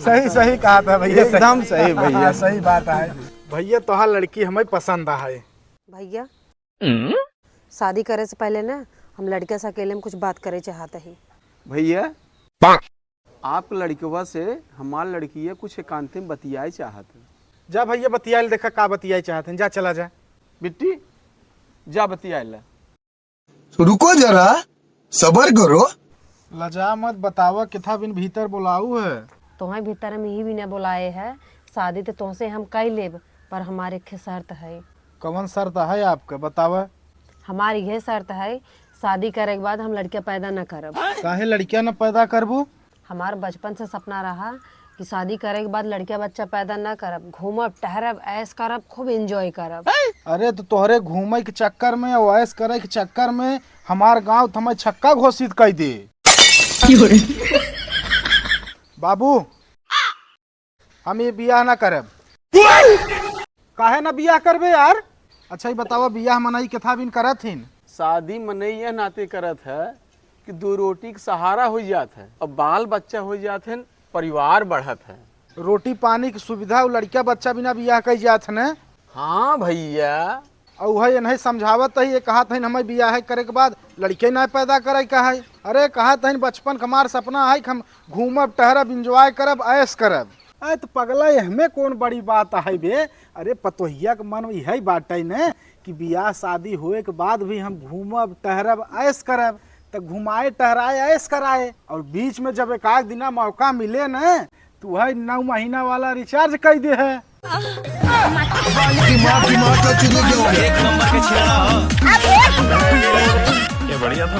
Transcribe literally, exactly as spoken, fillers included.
सही, सही कहा था भैया, एकदम सही भैया। हाँ, सही बात है। भैया, तोहार लड़की हमें पसंद है। भैया, शादी करे से पहले ना, हम लड़के से अकेले में कुछ बात करे चाहत ही। भैया, आप लड़कवा से हमार लड़किया कुछ एकांते में बतियाए चाहत है। जा भैया, बतियाए ले, देखा का बतियाए चाहत हैं। जा, चला जा। बिट्टी, जा बतियाए ला। रुको जरा, सबर करो। लजा मत, बतावा, किथा बिन भीतर बोलाऊ है। तोहें भीतर हम यही बिना बोलाए है। शादी तो तोहसे हम कई लेब, पर हमार एक शर्त है। कवन शर्त है आपके, बतावा। हमार यह शर्त है, शादी करे के बाद हम लड़किया पैदा न करब। काहे लड़किया न पैदा करबू? हमार बचपन से सपना रहा कि शादी करे के बाद लड़किया बच्चा पैदा न करब, घूमब, टहरब, ऐश करब, खूब enjoy करब। अरे, तो तोहरे घूमे के चक्कर में और ऐश करे के चक्कर में हमार गांव थमे छक्का घोषित कर दे। बाबू, हम ये बियाह ना करब। काहे ना बियाह करबे यार? अच्छा, ये बतावा, बियाह मनई केथा बिन करत हिन? शादी मनई यह नाते करत है कि दो रोटी के सहारा हो जात है, अब बाल बच्चा हो जात है, परिवार बढ़त है। रोटी पानी की सुविधा उ लड़का बच्चा बिना बियाह कई जात है न? हाँ भैया। और वह इन्हें समझावत ही, ये कहत हन हमें बियाह करे के बाद लड़के ना पैदा करे का है। अरे कहत हन बचपन का हमार सपना है कि हम घूमब टहरब, enjoy करब, ऐश करब। अरे तो पगला, एहमे कौन बड़ी बात है बे? अरे पतोहिया के मन में यही बात है न कि बियाह शादी होए के बाद भी हम घूमब टहरब ऐश करब, तो घुमाए टहराए ऐश कराए, और बीच में जब एक आध दिना मौका मिले न, तू है नौ महीना वाला recharge कर दे है। दिमाग, दिमाग का चुदुर जो है। एक नंबर के छेड़ा हो। ये बढ़िया था।